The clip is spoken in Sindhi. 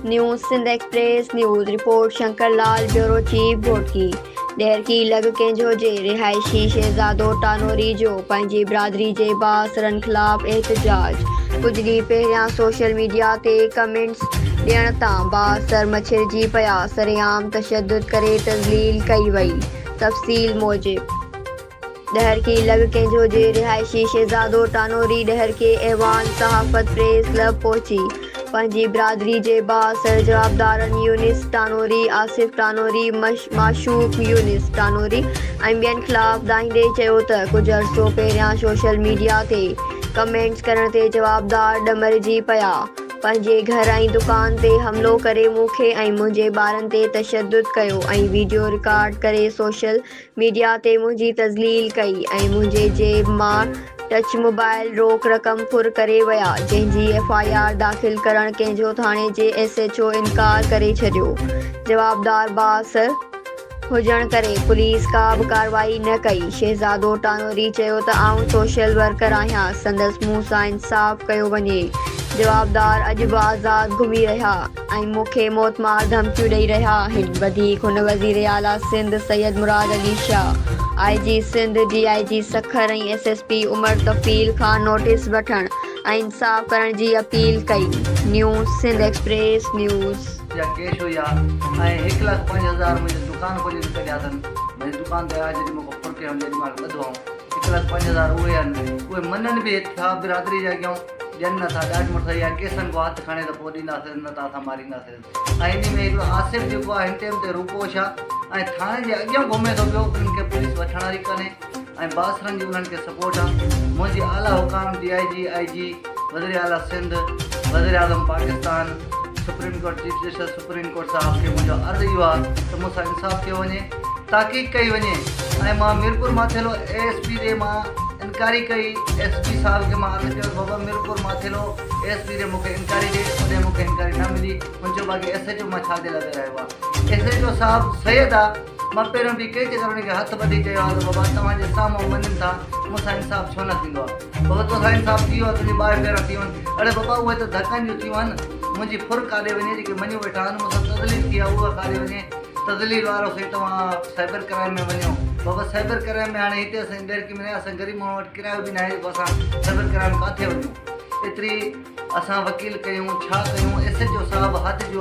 News Sindh express news, report Shankar Lal, bureau chief Ghotki. Daharki لڳ ڪينجهو جي رهائشي شهزادو ٽانوري جو پنهنجي برادري جي بااثرن خلاف احتجاج، ڪجهه ڏينهن پهريان سوشل ميڊيا تي ڪمينٽس ڏيڻ تان بااثر مڇرجي پيا، سرعام تشدد ڪري تذليل ڪئي وئي، تفصيل موجب. ڏهرڪي لڳ ڪينجهو جي رهائشي شهزادو ٽانوري ڏهرڪي ايوان صحافت پريس ڪلب پهچي پنهنجي برادري جي بااثر جوابدارن يونس ٽانوري، آصف ٽانوري، معشوق يونس ٽانوري ۽ ٻين خلاف دانهيندي چيو ته ڪجهه عرصو پهريان سوشل ميڊيا تي ڪمينٽس ڪرڻ تي جوابدار ڏمرجي پيا، پنهنجي گهر ۽ دڪان تي حملو ڪري مون کي ۽ منهنجي ٻارن تي تشدد ڪيو ۽ ويڊيو رڪارڊ ڪري سوشل ميڊيا تي منهنجي تذليل ڪئي ۽ منهنجي جيب مان ٽچ موبائل روڪ رقم ڦر ڪري ويا جنهن جي ايف I R داخل ڪرڻ ڪينجهو ٿاڻي جي ايس ايڇ او انڪار ڪري ڇڏيو جوابدار بااثر هجڻ ڪري پوليس ڪا به ڪارروائي نه ڪئي شهزادو ٽانوري چيو ته آئون سوشل ورڪر آهيان سندس مون سان انصاف ڪيو وڃي جوابدار اڄ به آزاد گهمي رهيا ۽ مون کي موتمار ڌمڪيون ڏئي رهيا آهن. وڌيڪ هن وزير اعليٰ Sindh Syed Murad Ali Shah, I G Sindh, D I G Sukkur ۽ S S P Umar Tufail کان نوٽيس وٺڻ ۽ انصاف ڪرڻ جي اپيل ڪئي. News Sindh express news. جا ڪيش هيا ۽ هڪ لک پنج هزار منهنجي دڪان کولي به ڪڍيا اٿن منهنجي دڪان تي آيا جڏهن مون کان ڦر ڪيائون جيڏي مهل ٻڌو آئون هڪ لک پنج هزار اهي آهن اهي مڃن به ٿا برادري جي اڳيان ڏين نه ٿا ڏاڍ مڙس يا ڪيسن ڪو هٿ کڻي ته پوء ڏينداسين نه ته اسان مارينداسين ۽ انهي ۾ هڪڙو آصف جيڪو آهي هن ٽيم تي روپوش آهي ۽ ٿاڻي جي اڳيان گهمي ٿو پيو انهن کي پوليس وٺڻ واري ڪانهي ۽ بااثرن جي انهن کي سپورٽ آهي منهنجي اعليٰ حڪام ڊي I جي آء جي وزير اعليٰ سنڌ وزير اعظم Pakistan supreme court chief justice supreme court صاحب کي منهنجو عرض اهو آهي ته مون سان انصاف ڪيو وڃي تحقيق ڪئي وڃي ۽ مان ميرپور ماٿيلو اي ايس پي ڏي مان انڪوائري ڪئي ايس پي صاحب کي مان عرض ڪيو بابا ميرپور ماٿيلو اي ايس پي ڏي مونکي انڪوائري ڏي انهي مونکي انڪوائري نه ملي هن چيو باقي ايس ايڇ او مان ڇا جي لاء ويرايو آ ايس ايڇ او صاحب سيد آ مان پهريون به ڪئي چڪر ان کي هٿ ٻڌي چيو آ ته بابا توهان جي سامهون مڃن ٿا مون سان انصاف ڇو نه ٿيندو آ بابا توسان انصاف ٿي ويو آ تنهنجي ٻاهر پيرا ٿي وڃ اڙي بابا اهي ته ڌڪن جون ٿيون آهن منهنجي ڦر ڪاڏي وڃي جيڪي مڃيون ويٺا آهن مون سان تذليل ٿي آ اها ڪاڏي وڃي تذليل وارو سائين توهان سائبر ڪرائم ۾ وڃو بابا سائبر ڪرائم ۾ هاڻي هتي اسان ڏهرڪي ۾ اسان غريب ماڻهو وٽ ڪرايو به ناهي جيڪو اسان سائبر ڪرائم ڪاٿي وڃون ايتري اسان وڪيل ڪيون ڇا ڪيون ايس ايچ او صاحب حد جو.